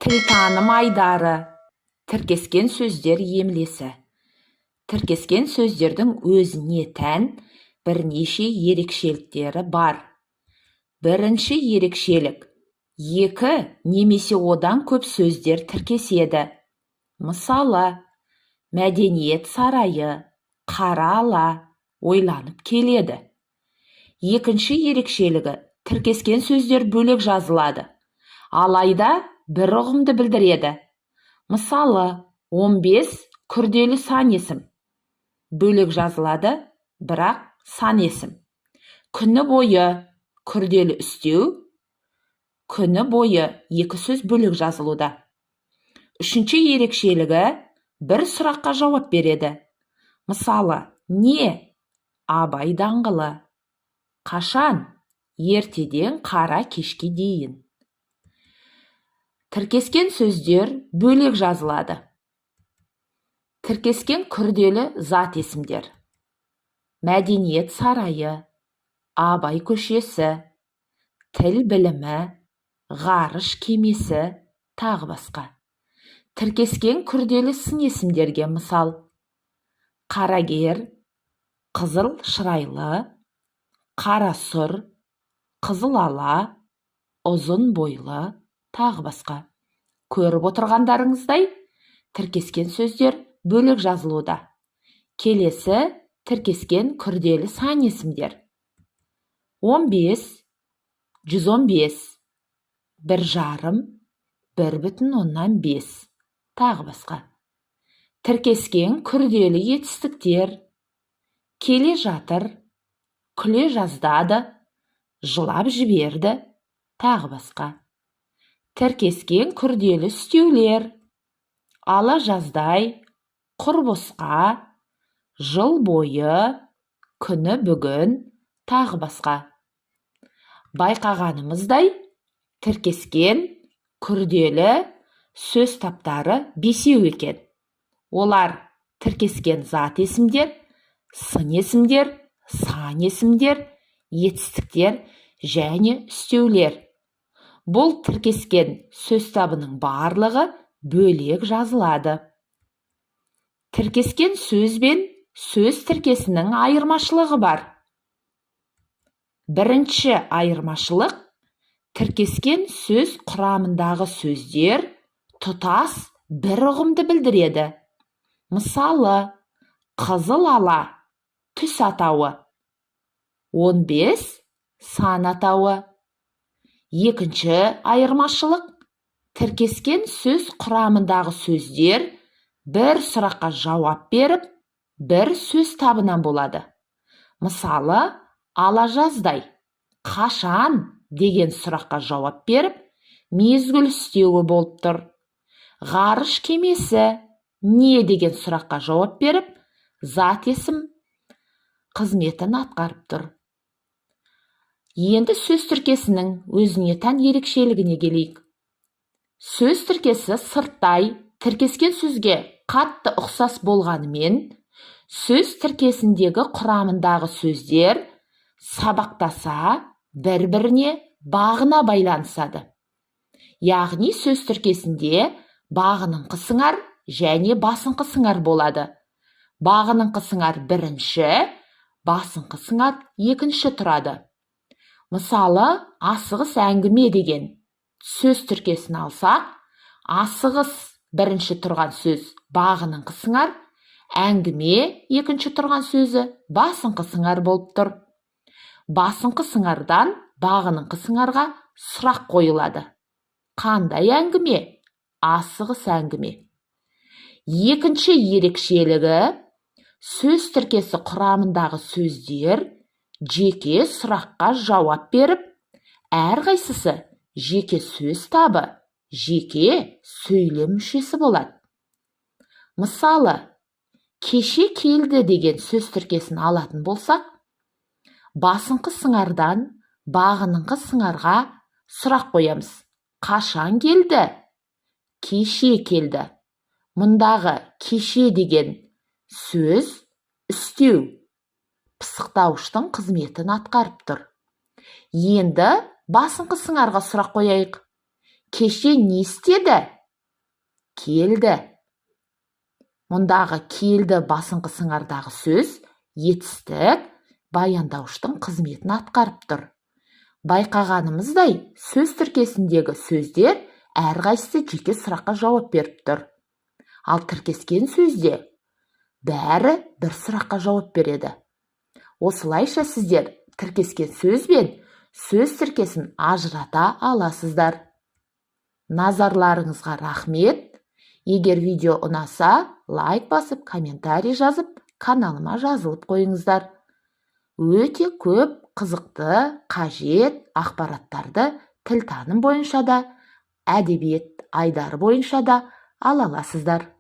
Тілтаным айдары. Тіркескен сөздер емлесі. Тіркескен сөздердің өзіне тән бірнеше ерекшеліктері бар. Бірінші ерекшелік: екі немесе одан көп сөздер тіркеседі. Мысалы, мәдениет сарайы, қара ала, ойланып келеді. Екінші ерекшелігі: тіркескен сөздер бөлек жазылады, алайда бір ұғымды білдіреді. Мысалы, 15 күрделі сан есім, бөлек жазылады, бірақ сан есім. Күні бойы күрделі үстеу, күні бойы, екі сөз бөлек жазылуда. Үшінші ерекшелігі: бір сұраққа жауап береді. Мысалы, не? Абай даңғылы. Қашан? Ертеден қара кешке дейін. Тіркескен сөздер бөлек жазылады. Тіркескен күрделі зат есімдер: мәдениет сарайы, Абай көшесі, тіл білімі, ғарыш кемесі, тағы басқа. Тіркескен күрделі сын есімдерге мысал: қарагер, қызыл шырайлы, қара сұр, қызыл ала, ұзын бойлы, тағы басқа. Көріп отырғандарыңыздай, тіркескен сөздер бөлек жазылуда. Келесі тіркескен күрделі сан есімдер: 15, 115, 1,5, 1,5, тағы басқа. Тіркескен күрделі етістіктер: келе жатыр, күле жаздады, жылап жіберді, тағы басқа. Тіркескен күрделі үстеулер: ала жаздай, құр босқа, жыл бойы, күні бүгін, тағы басқа. Байқағанымыздай, тіркескен күрделі сөз таптары бесеу екен. Олар: тіркескен зат есімдер, сын есімдер, сан есімдер, етістіктер және үстеулер. Бұл тіркескен сөз табының барлығы бөлек жазылады. Тіркескен сөз бен сөз тіркесінің айырмашылығы бар. Бірінші айырмашылық: тіркескен сөз құрамындағы сөздер тұтас бір ұғымды білдіреді. Мысалы, қызыл ала түс атауы, 15 сан атауы. Екінші айырмашылық: тіркескен сөз құрамындағы сөздер бір сұраққа жауап беріп, бір сөз табынан болады. Мысалы, ала жаздай қашан деген сұраққа жауап беріп, мезгіл үстеуі болып тұр. Ғарыш кемесі не деген сұраққа жауап беріп, зат есім қызметін атқарып тұр. Енді сөз тіркесінің өзіне тән ерекшелігіне келейік. Сөз тіркесі сырттай тіркескен сөзге қатты ұқсас болғанымен, сөз тіркесіндегі құрамындағы сөздер сабақтаса, бір-біріне бағына байланысады. Яғни сөз тіркесінде бағыныңқы сыңар және басыңқы сыңар болады. Бағыныңқы сыңар бірінші, басыңқы сыңар екінші тұрады. Мысалы, асығыс әңгіме деген сөз тіркесін алсақ, асығыс бірінші тұрған сөз бағыныңқы сыңар, әңгіме екінші тұрған сөзі басыңқы сыңар болып тұр. Басыңқы сыңардан бағыныңқы сыңарға сұрақ қойылады: қандай әңгіме? Асығыс әңгіме. Екінші ерекшелігі: сөз тіркесі құрамындағы сөздер жеке сұраққа жауап беріп, әрқайсысы жеке сөз табы, жеке сөйлем мүшесі болады. Мысалы, кеше келді деген сөз тіркесін алатын болсақ, басыңқы сыңардан бағыныңқы сыңарға сұрақ қоямыз: қашан келді? Кеше келді. Мұндағы кеше деген сөз үстеу, пысықтауыштың қызметін атқарып тұр. Енді басыңқы сыңарға сұрақ қояйық: кеше не істеді? Келді. Мұндағы келді басыңқы сыңардағы сөз етістік, баяндауыштың қызметін атқарып тұр. Байқағанымыздай, сөз тіркесіндегі сөздер әрқайсысы жеке сұраққа жауап беріп тұр. Ал тіркескен сөзде бәрі бір сұраққа жауап береді. Осылайша, сіздер тіркескен сөз бен сөз тіркесін ажырата аласыздар. Назарларыңызға рахмет! Егер видео ұнаса, лайк басып, комментарий жазып, каналыма жазылып қойыңыздар. Өте көп қызықты, қажет ақпараттарды тілтаным бойынша да, әдебиет айдары бойынша да ала аласыздар.